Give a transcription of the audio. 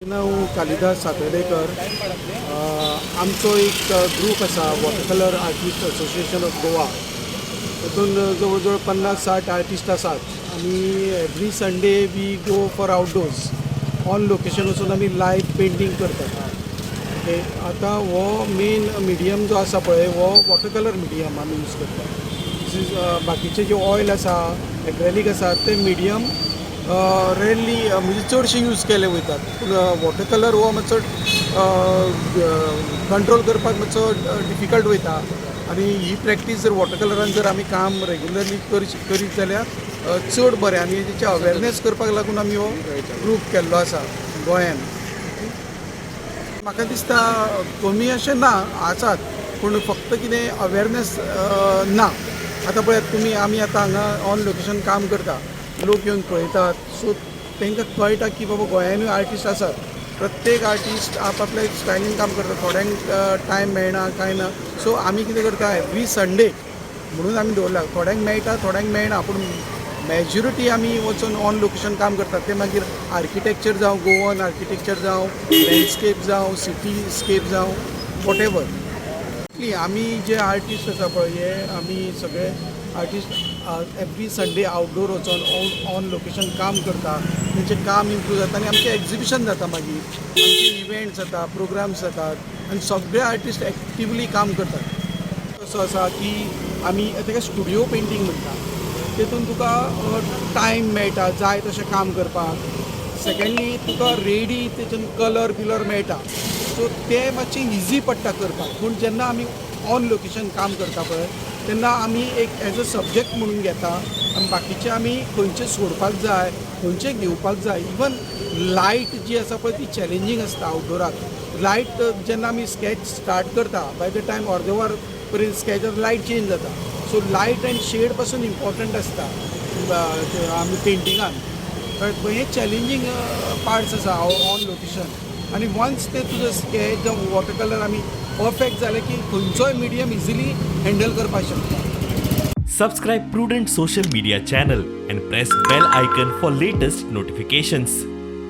नांव कालिदास सातर्डेकर. आमचो एक ग्रूप आसा, Water Colour Artist Association of Goa. तातूंत जवळ जवळ 50-60 आर्टिस्ट आसात आनी every Sunday we go for outdoors, on location वचून आमी लायव्ह पेंटींग करतात. ओके, आतां हो मेन मिडियम जो आसा पळय, हो वॉटर कलर मिडियम आमी यूज करता. This is बाकीचे जे ऑयल आसा, एक्रेलीक आसा, ते मिडियम रेरली, म्हणजे चडशे यूज केले वयतात, पूण वॉटर कलर हो मातसो कंट्रोल करपाक मातसो डिफिकल्ट वयता. आनी ही प्रॅक्टीस जर वॉटर कलरान जर आमी काम रेगुलरली करीत जाल्यार चड बरें. आनी तेचे अवेरनेस करपाक लागून आमी हो ग्रूप केल्लो आसा गोंयान. म्हाका दिसता कमी अशें ना, आसात, पूण फक्त कितें अवेरनेस ना. आतां पळयात तुमी, आमी आतां हांगा ऑन लोकेशन काम करता, लोक येवन पळयतात, सो तांकां कळटा की बाबा गोंयानूय आर्टिस्ट आसात. प्रत्येक आर्टिस्ट आपआपल्या स्टायलीन काम करता. थोड्यांक टायम मेळना, कांय ना. सो आमी कितें करता, एवरी संडे म्हणून आमी दवरला. थोड्यांक मेळटा, थोड्यांक मेळना, पूण मेजॉरिटी आमी वचून ऑन लोकेशन काम करतात. ते मागीर आर्किटेक्चर जावं, गोवन आर्किटेक्चर जावं, लँडस्केप जावं, सिटीस्केप जावं, what ever. आमी जे आर्टिस्ट आसा पळय, हे आमी सगळे आर्टिस्ट एवरी संडे आउटडोर वचोन ऑन लोकेशन काम करता. तेंचें काम इम्प्रूव जाता आनी आमचें एग्जिबिशन जाता, मागीर आमचे इव्हेंट्स जाता, प्रोग्राम्स जातात आनी सगळे आर्टिस्ट एक्टिवली काम करतात. असो आसा की आमी ताका स्टुडियो पेंटींग म्हणटा. तेतून तुका टायम मेळटा जाय तशें काम करपाक. सेकंडली, तुका रेडी तेतून कलर बिलर मेळटा, सो ते मातशें इजी पडटा करपाक. पूण जेन्ना आमी ऑन लोकेशन काम करता पळय, तेन्ना आमी एक एज अ सब्जेक्ट म्हणून घेता आनी बाकीचे आमी खंयचे सोडपाक जाय, खंयचे घेवपाक जाय. इवन लायट जी आसा पळय, ती चॅलेंजींग आसता आउटडोराक. लायट जेन्ना आमी स्कॅच स्टार्ट करता, बाय the time अर्दे वर पर्यंत स्कॅच, लायट चेंज जाता. सो लायट अँड शेड पासून इम्पॉर्टंट आसता आमी पेंटिंगान. कळ्ळें? हे चॅलेंजींग पार्ट्स आसा ऑन लोकेशन. आनी वन्स ते तुजो स्कॅच जावं वॉटर कलर आमी परफेक्ट जाले की खंयचोय मिडियम इजिली हँडल करपाक शकता. Subscribe Prudent Social Media channel and press bell icon for latest notifications.